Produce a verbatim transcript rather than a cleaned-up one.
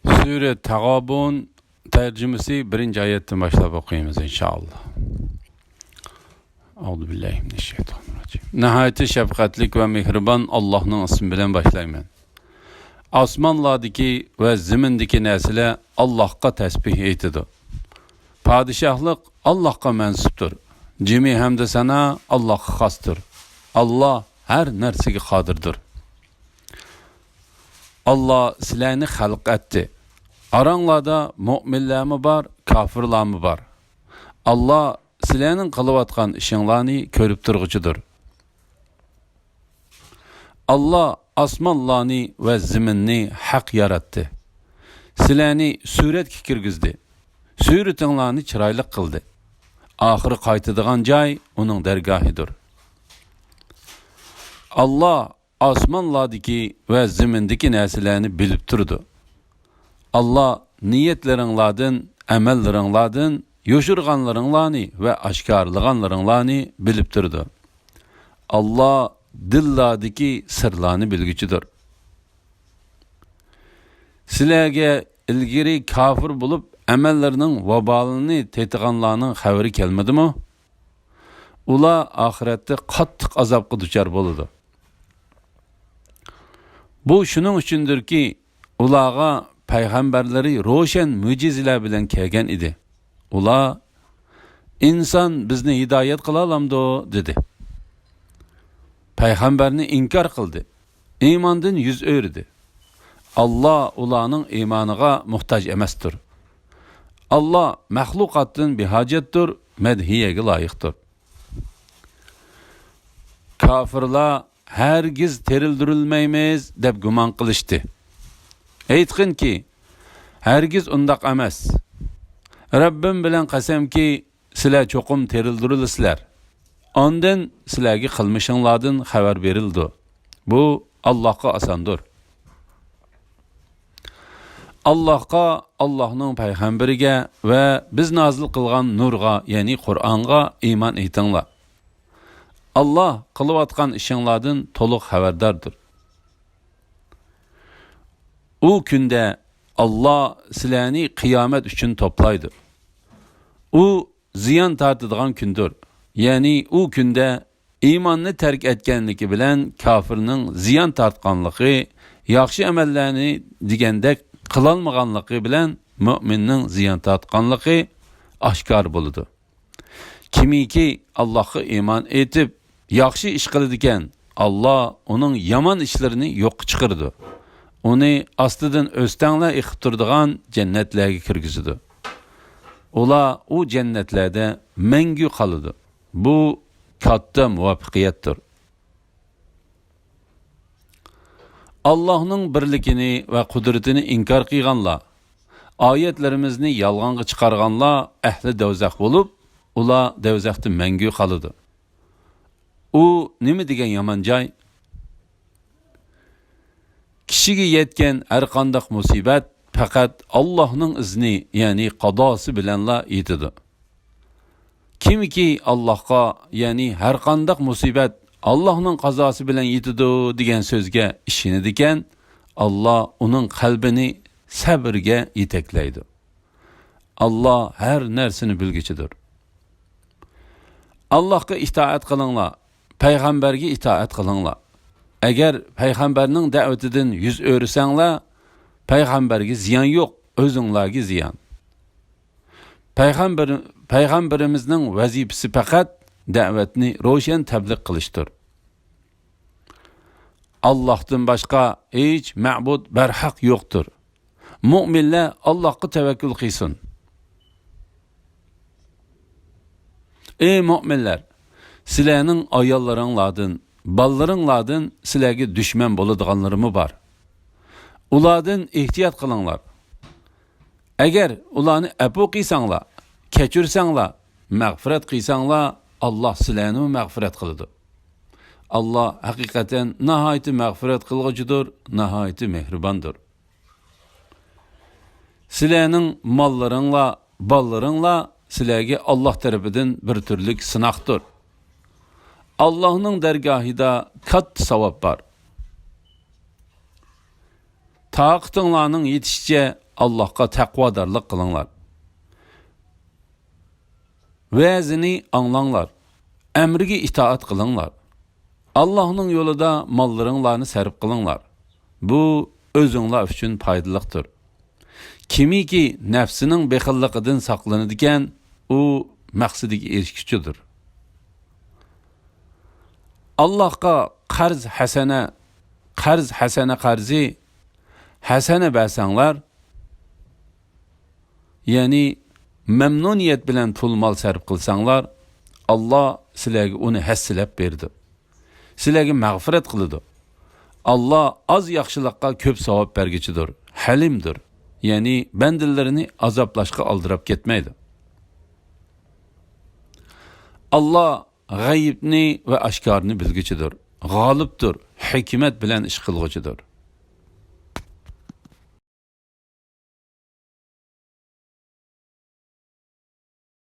سۈرە تەغابۇن، تەرجىمىسى بىرىنچى ئايەتتىن باشلاپ ئوقۇيمىز، ئىنشائاللا. ئەئۇزۇ بىللاھى مىنەششەيتانىررەجىم. ناھايىتى شەپقەتلىك ۋە مېھرىبان ئاللاھنىڭ ئىسمى بىلەن باشلايمەن. ئاسمانلاردىكى ۋە زېمىندىكى نەرسىلەر ئاللاھقا تەسبىھ ئېيتىدۇ. پادىشاھلىق ئاللاھقا مەنسۇپتۇر. جىمى ھەمدۇ سانا ئاللاھقا خاستۇر. ئاللاھ ھەر نەرسىگە قادىردۇر. ئاللاھ سىلەرنى خەلق ئەتتى. ئاراڭلاردا مۆمىنلەرمۇ بار، كاپىرلارمۇ بار. ئاللاھ سىلەرنىڭ قىلىۋاتقان ئىشىڭلارنى كۆرۈپ تۇرغۇچىدۇر. ئاللاھ ئاسمانلارنى ۋە زېمىننى ھەق ياراتتى. سىلەرنى سۈرەتكە كىرگۈزدى. سۈرىتىڭلارنى چىرايلىق قىلدى. ئاخىرى قايتىدىغان جاي ئۇنىڭ دەرگاھىدۇر. ئاللاھ ئاسمانلاردىكى ۋە زېمىندىكى نەرسىلەرنى بىلىپ تۇرىدۇ. ئاللاھ نىيەتلىرىڭلاردىن، ئەمەللىرىڭلاردىن يوشۇرغانلىرىڭلارنى ۋە ئاشكارىلىغانلىرىڭلارنى بىلىپ تۇرىدۇ. ئاللاھ دىللاردىكى سىرلارنى بىلگۈچىدۇر. سىلەرگە ئىلگىرى كاپىر بولۇپ، ئەمەللىرىنىڭ ۋابالىنى تېتىغانلارنىڭ خەۋىرى كەلمىدىمۇ؟ ئۇلار ئاخىرەتتە قاتتىق ئازابقا دۇچار بولىدۇ. بۇ شۇنىڭ ئۈچۈندۇركى، ئۇلارغا پەيغەمبەرلىرى روشەن مۆجىزىلەر بىلەن كەلگەن ئىدى. ئۇلار، «ئىنسان بىزنى ھىدايەت قىلالامدۇ؟» دېدى. پەيغەمبەرنى ئىنكار قىلدى. ئىماندىن يۈز ئۆرۈدى. ئاللاھ ئۇلارنىڭ ئىمانىغا موھتاج ئەمەستۇر. ئاللاھ مەخلۇقاتتىن بىھاجەتتۇر، مەدھىيەگە لايىقتۇر. كاپىرلار، «ھەرگىز تىرىلدۈرۈلمەيمىز» دەپ گۇمان قىلىشتى. ئېيتقىنكى، «ھەرگىز ئۇنداق ئەمەس. رەببىم بىلەن قەسەمكى، سىلەر چوقۇم تىرىلدۈرۈلىسىلەر. ئاندىن سىلەرگە قىلمىشىڭلاردىن خەۋەر بېرىلىدۇ. بۇ ئاللاھقا ئاساندۇر.» ئاللاھقا، ئاللاھنىڭ پەيغەمبىرىگە ۋە بىز نازىل قىلغان نۇرغا، يەنى قۇرئانغا ئىمان ئېيتىڭلار. ئاللاھ قىلىۋاتقان ئىشىڭلاردىن تولۇق خەۋەرداردۇر. ئۇ كۈندە ئاللاھ سىلەرنى قىيامەت ئۈچۈن توپلايدۇ. ئۇ زىيان تارتىدىغان كۈندۇر. يەنى ئۇ كۈندە ئىماننى تەرك ئەتكەنلىكى بىلەن كاپىرنىڭ زىيان تارتقانلىقى، ياخشى ئەمەللەرنى دېگەندەك قىلالمىغانلىقى بىلەن مۆمىننىڭ زىيان تارتقانلىقى ئاشكارا بولىدۇ. كىمكى ئاللاھقا ئىمان ئېيتىپ، ياخشى ئىش قىلىدىكەن، ئاللاھ ئۇنىڭ يامان ئىشلىرىنى يوققا چىقىرىدۇ. ئۇنى ئاستىدىن ئۆستەڭلەر ئېقىپ تۇرىدىغان جەننەتلەرگە كىرگۈزىدۇ. ئۇلار ئۇ جەننەتلەردە مەڭگۈ قالىدۇ. بۇ كاتتا مۇۋەپپەقىيەتتۇر. ئاللاھنىڭ بىرلىكىنى ۋە قۇدرىتىنى ئىنكار قىلغانلار، ئايەتلىرىمىزنى يالغانغا چىقارغانلار ئەھلى دوزاخ بولۇپ، ئۇلار دوزاختا مەڭگۈ قالىدۇ. ئۇ نېمە دېگەن يامان جاي! كىشىگە يەتكەن ھەرقانداق مۇسىبەت پەقەت ئاللاھنىڭ ئىزنى، يەنى قازاسى بىلەنلا يېتىدۇ. كىمكى ئاللاھقا، يەنى ھەرقانداق مۇسىبەت ئاللاھنىڭ قازاسى بىلەن يېتىدۇ دېگەن سۆزگە ئىشىنىدىكەن، ئاللاھ ئۇنىڭ قەلبىنى سەبرگە يېتەكلەيدۇ. ئاللاھ ھەر نەرسىنى بىلگۈچىدۇر. ئاللاھقا ئىتائەت قىلىڭلار، پەيغەمبەرگە ئىتائەت قىلىڭلار. ئەگەر پەيغەمبەرنىڭ دەۋىتىدىن يۈز ئۆرۈسەڭلار، پەيغەمبەرگە زىيان يوق، ئۆزۈڭلارگە زىيان. پەيغەمبىر-، پەيغەمبىرىمىزنىڭ ۋەزىپىسى پەقەت دەۋەتنى روشەن تەبلىغ قىلىشتۇر. ئاللاھتىن باشقا ھېچ مەبۇد بەرھەق يوقتۇر. مۆمىنلەر ئاللاھقا تەۋەككۈل قىلسۇن. ئەي مۆمىنلەر، سىلەرنىڭ ئاياللىرىڭلاردىن، بالىلىرىڭلاردىن سىلەرگە دۈشمەن بولىدىغانلىرىمۇ بار. ئۇلاردىن ئېھتىيات قىلىڭلار. ئەگەر ئۇلارنى ئەپۇ قىلساڭلار، كەچۈرسەڭلار، مەغپىرەت قىلساڭلار، ئاللاھ سىلەرنىمۇ مەغپىرەت قىلىدۇ. ئاللاھ ھەقىقەتەن ناھايىتى مەغپىرەت قىلغۇچىدۇر، ناھايىتى مېھرىباندۇر. سىلەرنىڭ ماللىرىڭلار، بالىلىرىڭلار سىلەرگە ئاللاھ تەرىپىدىن بىر تۈرلۈك سىناقتۇر. ئاللاھنىڭ دەرگاھىدا كاتتا ساۋاب بار. تاقىتىڭلارنىڭ يېتىشىچە ئاللاھقا تەقۋادارلىق قىلىڭلار. ۋەزىنى ئاڭلاڭلار، ئەمرىگە ئىتائەت قىلىڭلار. ئاللاھنىڭ يولىدا ماللىرىڭلارنى سەرپ قىلىڭلار. بۇ ئۆزۈڭلار ئۈچۈن پايدىلىقتۇر. كىمكى نەپسىنىڭ بېخىللىقىدىن ساقلىنىدىكەن، ئۇ مەقسىتىگە ئېرىشكۈچىدۇر. ئاللاھقا قەرز ھەسەنە، قەرز ھەسەنە قەرزى، ھەسەنە بەرسەڭلار، يەنى مەمنۇنىيەت بىلەن پۇل مال سەرپ قىلساڭلار، ئاللا سىلەرگە ئۇنى ھەسسىلەپ بېرىدۇ. سىلەرگە مەغپىرەت قىلىدۇ. ئاللا ئاز ياخشىلىققا كۆپ ساۋاب بەرگۈچىدۇر، ھەلىمدۇر. يەنى بەندىلىرىنى ئازابلاشقا ئالدىراپ كەتمەيدۇ. ئاللا غەيىبنى ۋە ئاشكارىنى بىلگۈچىدۇر، غالىبتۇر، ھېكمەت بىلەن ئىش قىلغۇچىدۇر.